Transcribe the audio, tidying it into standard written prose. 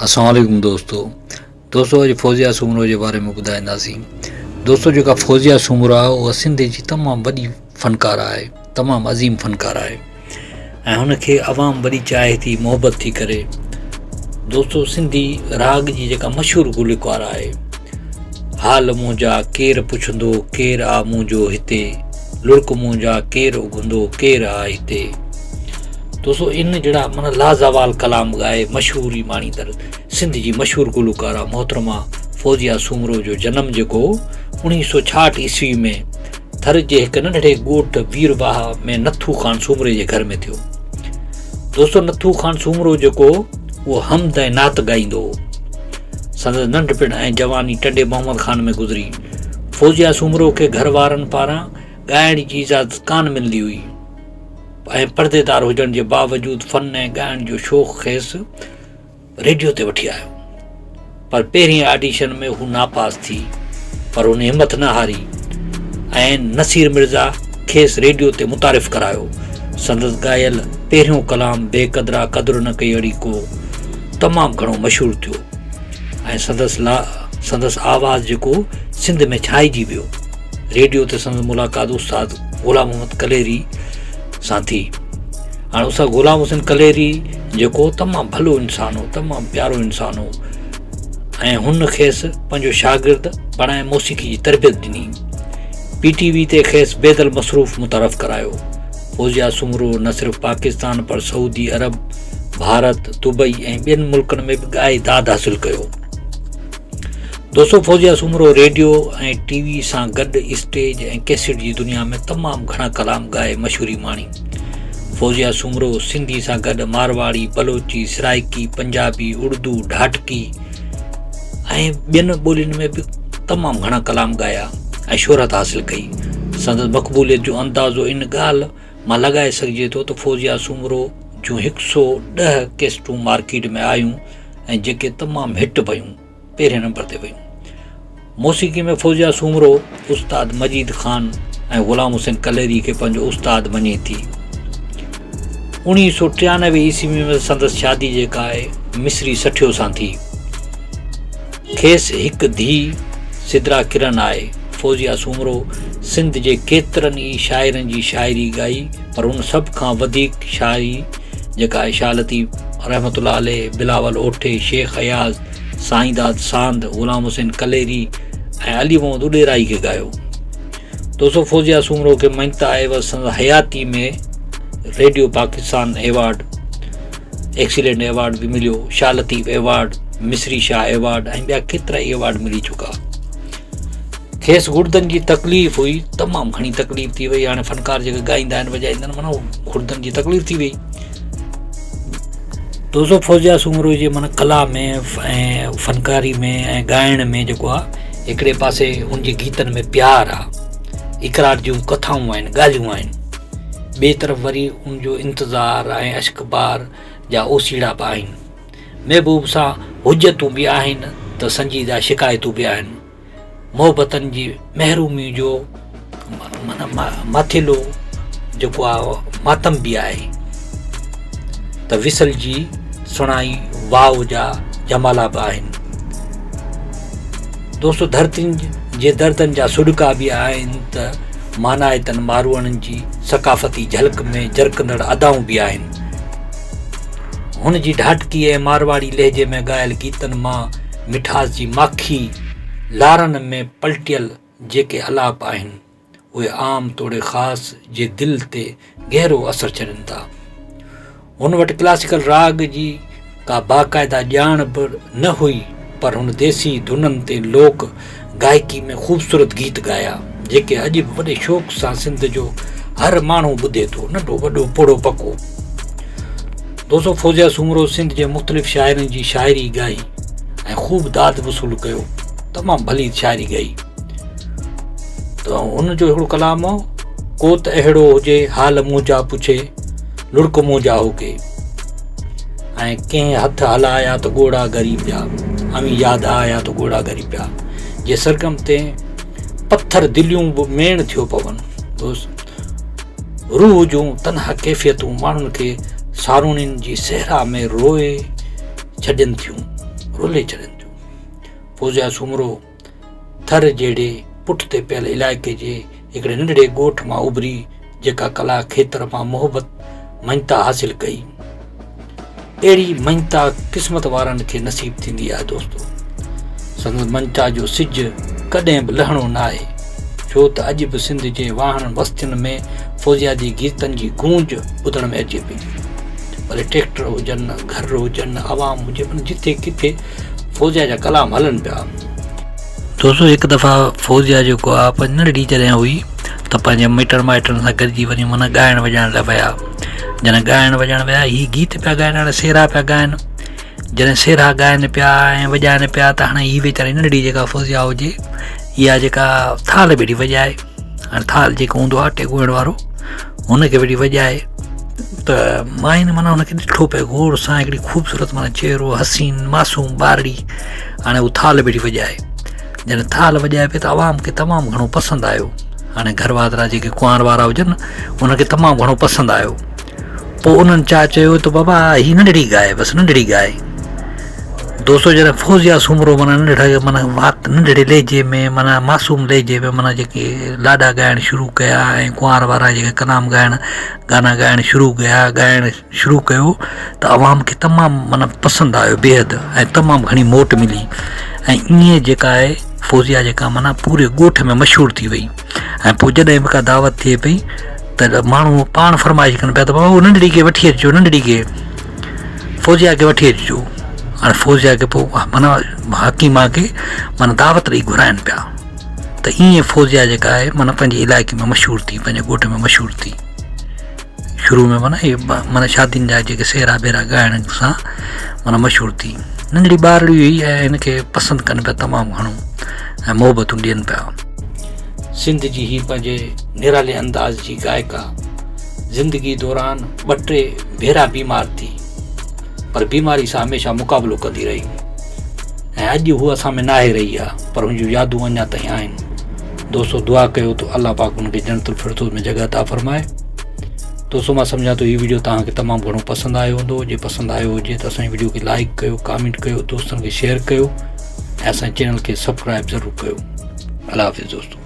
اسلام عليڪم دوستو دوستو اڄ فوزيا سومرو جي باري ۾ ٻڌائينداسين دوستو جيڪا فوزيا سومرو آهي اها سنڌ جي تمام وڏي فنڪار آهي تمام عظيم فنڪار آهي ۽ هن کي عوام وڏي چاهي ٿي محبت ٿي ڪري دوستو سنڌي راڳ جي جيڪا مشهور گلوڪار آهي حال منهنجا ڪير پڇندو ڪير آ منهنجو هتي لڙڪ منهنجا ڪير اگهندو ڪير آ هتي دوستو ان جهڙا معنيٰ لازوال ڪلام ڳائي مشهوري ماڻيندڙ سنڌ جي مشهور گلوڪاره محترمه فوزيه سومرو جو جنم جيڪو 1966 عيسوي ۾ ٿر جي هڪ ننڍڙي ڳوٺ وير واهه ۾ نٿو خان سومري جي گهر ۾ ٿيو. دوستو نٿو خان سومرو جيڪو اهو حمد ۽ نعت ڳائيندو هو. سندس ننڍپڻ ۽ جواني ٽنڊي محمد خان ۾ گذري. فوزيه سومرو کي گهر وارن پاران ڳائڻ جي اجازت ڪانه ملندي هئي. ۽ پرديدار هجڻ جي باوجود فن ۽ ڳائڻ جو شوق کيس ريڊيو تي وٺي آيو پر پهرين آڊيشن ۾ هو ناپاس ٿي پر هن همت نه هاري ۽ نصير مرزا کيس ريڊيو تي متعارف ڪرايو سندس ڳايل پهريون ڪلام بي قدرا قدر نه ڪئي اڙي ڪو تمام گهڻو مشهور ٿيو ۽ سندس لا سندس آواز جيڪو سنڌ ۾ ڇائجي ويو ريڊيو تي سندس ملاقات استاد غلام محمد ڪليري سان ٿي. هاڻي استاد غلام حسين ڪليري جيڪو تمام ڀلو انسان هو، تمام پيارو انسان هو ۽ هن کيس پنهنجو شاگرد بڻائي موسيقي جي تربيت ڏني. پي ٽي وي تي کيس بيدل مصروف متعارف ڪرايو. فوزيا سومرو نه صرف پاڪستان پر سعودي عرب، ڀارت، دبئي ۽ ٻين ملڪن ۾ به ڳائي داد حاصل ڪيو. دوستو فوزيه سومرو ريڊيو ۽ ٽي وي سان گڏ اسٽيج ۽ ڪيسٽ جي دنيا ۾ تمام گهڻا ڪلام ڳائي مشهوري ماڻي. فوزيه سومرو سنڌي سان گڏ مارواڙي، بلوچي، سرائيڪي، پنجابي، اردو، ڍاٽڪي ۽ ٻين ٻولين ۾ به تمام گهڻا ڪلام ڳايا ۽ شهرت حاصل ڪئي. سندس مقبوليت جو اندازو ان ڳالهه مان لڳائي سگهجي ٿو ته فوزيه سومرو جون هڪ سو ڏهه ڪيسٽون مارڪيٽ ۾ آيون ۽ جيڪي تمام هٽ ويون. پهرين نمبر تي ويون. موسيقي ۾ فوزيه سومرو استاد مجيد خان ۽ غلام حسين ڪليري کي پنهنجو استاد مڃي ٿي. 1993 عيسوي ۾ سندس شادي جيڪا آهي مصري سٺيو سان ٿي. کيس هڪ ڌيء سدرا ڪرن آهي. فوزيه سومرو سنڌ جي ڪيترن ئي شاعرن جي شاعري ڳائي پر هن سڀ کان وڌيڪ شاعري جيڪا آهي شاهه لطيف رحمة الله عليه، بلاول اوٺي، شيخ اياز، سائينداد ساند، غلام حسين ڪليري ۽ علي محمد اڏيرائي کي ڳايو. دوستو فوزيه سومرو کي مڃتا عيوض سندس حياتي ۾ radio Pakistan award, excellent award به مليو، شاهه لطيف ايوارڊ، مصري شاهه ايوارڊ ۽ ٻيا ڪيترائي ايوارڊ ملي چڪا. کيس گڙدن جي تڪليف هئي، تمام گهڻي تڪليف ٿي وئي، هاڻي فنڪار جيڪي ڳائيندا آهن وڄائيندا آهن معنيٰ گڙدن جي تڪليف ٿي وئي. دوستو فوزيه سومرو جي معنيٰ ڪلا ۾ ۽ فنڪاري ۾ ۽ ڳائڻ ۾ جيڪو آهي هڪڙي پاسي ان جي گيتن ۾ پيار آهي اقرار جون ڪٿائون آهن ڳالهيون آهن ٻئي طرف وري ان جو انتظار ۽ اشڪبار جا اوسيڙا به آهن محبوب سان حجتون به آهن ته سنجيده شڪايتون به آهن محبتن جي محرومي جو معنيٰ ماٿيلو جيڪو آهي ماتم به آهي ته وصل جي سڻائي واء جا جمالا به آهن دوستو ڌرتين جي دردن جا سڏڪا به آهن ته مانائتن ماروئڙن جي ثقافتي جهلڪ ۾ جرڪندڙ ادائون به آهن هن جي ڍاٽڪي ۽ مارواڙي لهجي ۾ ڳايل گيتن مان مٺاس جي ماکي لارن ۾ پلٽيل جيڪي الاپ آهن، اهي عام توڙي خاص جي دل تي گهرو اثر ڇڏين ٿا. هن وٽ ڪلاسيڪل راڳ جي ڪا باقاعده ڄاڻ به نه هئي، پر هن ديسي ڌنن تي لوڪ گائڪي ۾ خوبصورت گيت ڳايا، جيڪي اڄ به وڏي شوق سان سنڌ جو هر ماڻهو ٻڌي ٿو، ننڍو وڏو، پوڙهو پڪو. دوستو فوزيه سومرو سنڌ جي مختلف شاعرن جي شاعري ڳائي ۽ خوب داد وصول ڪيو تمام ڀلي شاعري ڳائي ته هن جو هڪڙو ڪلام هو ڪو ته اهڙو هجي حال منهنجا پڇي لڙڪ منهنجا هوڪي ۽ ڪنهن هٿ هلايا ته ڳوڙها ڳري پيا اوهين ياد آيا ته ڳوڙها ڳري پيا جي سرگم تي پٿر دليون به ميڻ ٿيو پون دوست روح جون تنها ڪيفيتون ماڻهن کي ساروڻين جي صحرا ۾ روئي ڇڏين ٿيون. رولي ڇڏين ٿيون. فوزيا سومرو ٿر جهڙي پٺتي پيل علائقي جي هڪڙي ننڍڙي ڳوٺ مان اڀري جيڪا ڪلا کيتر مان محبت مڃتا حاصل ڪئي. اهڙي مڃتا قسمت وارن کي نصيب ٿيندي آهي دوستو. سندس مڃتا جو سج ڪڏهن به لهڻو ناهي ڇو ته اڄ به سنڌ جي واهڻن وستين ۾ فوزيا جي گيتن جي گونج ٻڌڻ ۾ اچي پئي. ڀلي ٽريڪٽر هجن، گهر هجن، عوام هجي پر جتي ڪٿي فوزيا جا ڪلام هلن پيا. دوستو هڪ دفعا فوزيا جيڪو آ پنهنجي ننڍڙي جڏهن هئي ته پنهنجي مٽن مائٽن سان گڏجي وڃي معنيٰ ڳائڻ وڄائڻ لاء ويا جڏهن ڳائڻ وڄائڻ ويا هي گيت پيا ڳائن هاڻي سهرا پيا ڳائن جڏهن سهرا ڳائن پيا ۽ وڄائن پيا ته هاڻي هي ويچاري ننڍڙي جيڪا فوزيا هجي اها جيڪا ٿالهه ويٺي وڄائي هاڻي ٿالهه جيڪو هوندو آهي ٽيگوئڻ وارو هن کي ويٺي وڄائي ته ماين معنيٰ هن کي ڏٺو پئي غور سان هڪڙي خوبصورت معنيٰ چهرو حسين معصوم ٻارڙي هاڻي هو ٿالهه ويٺي وڄائي جڏهن ٿالهه وڄائي پئي ته عوام کي تمام گهڻو پسند آيو هاڻي گهر وارا جيڪي ڪنوار وارا هجن ان کي تمام گهڻو پسند آيو پوء انهن چا چيو ته بابا هي ننڍڙي ڳائي بس ننڍڙي ڳائي دوستو جڏهن فوزيا سومرو معنيٰ ننڍڙا معنيٰ وات ننڍڙي لهجي ۾ معنيٰ معصوم لهجي ۾ معنيٰ جيڪي لاڏا ڳائڻ شروع ڪيا ۽ ڪنوار وارا جيڪي ڪلام ڳائڻ گانا ڳائڻ شروع ڪيا ڳائڻ شروع ڪيو ته عوام کي تمام معنيٰ پسند آيو بيحد ۽ تمام گهڻي موٽ ملي ۽ ائين جيڪا آهي فوزيا جيڪا معنيٰ پوري ڳوٺ ۾ مشهور ٿي وئي ۽ پوء جڏهن به ڪا دعوت ٿئي پئي ته ماڻهو پاڻ فرمائش ڪن پيا ته بابا ننڍڙي کي وٺي اچجو ننڍڙي کي فوزيا کي وٺي اچجو هاڻي فوزيا کي پوء معنيٰ حڪيما کي معنيٰ دعوت ڏئي گهرائن پيا ته ائين فوزيا جيڪا آهي معنيٰ پنهنجي علائقي ۾ مشهور ٿي پنهنجي ڳوٺ ۾ مشهور ٿي شروع ۾ معنيٰ اهي معنيٰ شادين جا جيڪي سهرا بهرا ڳائڻ سان معنيٰ مشهور ٿي. ننڍڙي ٻارڙي هئي ۽ هن کي پسند ڪن پيا تمام گهڻو ۽ محبتون ڏين پيا. سنڌ جي هي پنهنجي نرالي انداز جي گائڪا زندگي دوران ٻه ٽي ڀيرا بيمار ٿي پر بيماري سان هميشه مقابلو ڪندي رهي ۽ اڄ هو اسان ۾ ناهي رهي آ پر هن جون يادون اڃا تائين آهن. دوستو دعا ڪيو ته الله پاڪ ان کي جنت الفردوس ۾ جڳهه عطا فرمائي. دوستو مان سمجهان ٿو هي ويڊيو توهان کي تمام گهڻو پسند آيو هوندو جي پسند آيو هجي ته اسان جي ويڊيو کي لائڪ ڪيو ڪامينٽ ڪيو دوستن کي شيئر ڪيو ۽ اسان جي چينل کي سبسڪرائب ضرور ڪيو الله حافظ دوستو.